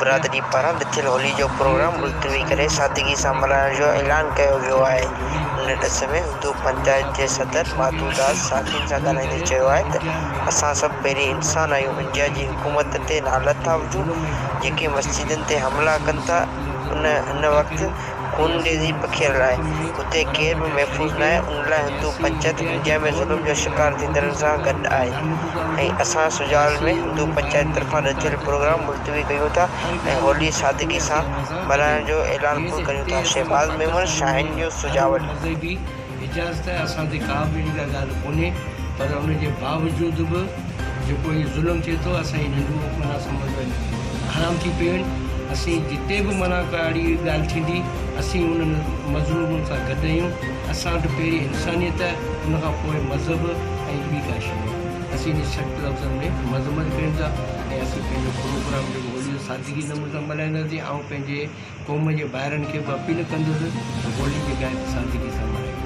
برادري پاران رٿيل هولي جو پروگرام ملتوي ڪري سادگي سان ملهائڻ جو اعلان ڪيو ويو آهي. ان ڏس ۾ هندو پنچائت جي صدر ماڌو داس صحافين سان ڳالهائيندي چيو آهي ته اسان سڀ پهرين انسان آهيون، انڊيا جي حڪومت تي نالت ٿا وجهون، جيڪي مسجدن تي حملا ڪن ٿا ان هن وقت خونريزي پکيڙيل آهي، اتي ڪير به محفوظ ناهي، ان لاء هندو پنچائت انڊيا ۾ ظلم جو شڪار ٿيندڙن سان گڏ آهي ۽ اسان سجاول ۾ هندو پنچائت طرفان رٿيل پروگرام ملتوي ڪيون ٿا ۽ هولي سادگي سان ملهائڻ جو اعلان پڻ ڪريون ٿا، شهباز ميمڻ، شاهين نيوز، سجاول. مذهبي اجازت آهي اسان تي ڪا به اهڙي ڪا ڳالهه ڪونهي پر ان جي باوجود به جيڪو هي ظلم ٿئي ٿو اسان جي ننڊون معنيٰ سمجهه حرام ٿي پيون آهن اسين جتي به معنيٰ ڪا اهڙي ڳالهه ٿيندي اسين انهن مظلومن سان گڏ آهيون اسان وٽ پهرين انسانيت ان کان پوء مذهب ۽ ٻي ڪا شيء ناهي اسين انهي سخت لفظن ۾ مذمت ڪريون ٿا ۽ اسين پنهنجو پروگرام جيڪو هولي جو سادگي نموني سان ملهائينداسين آئون پنهنجي قوم جي ڀائرن کي به اپيل ڪندس ته هولي جيڪا آهي سادگي سان ملهايو.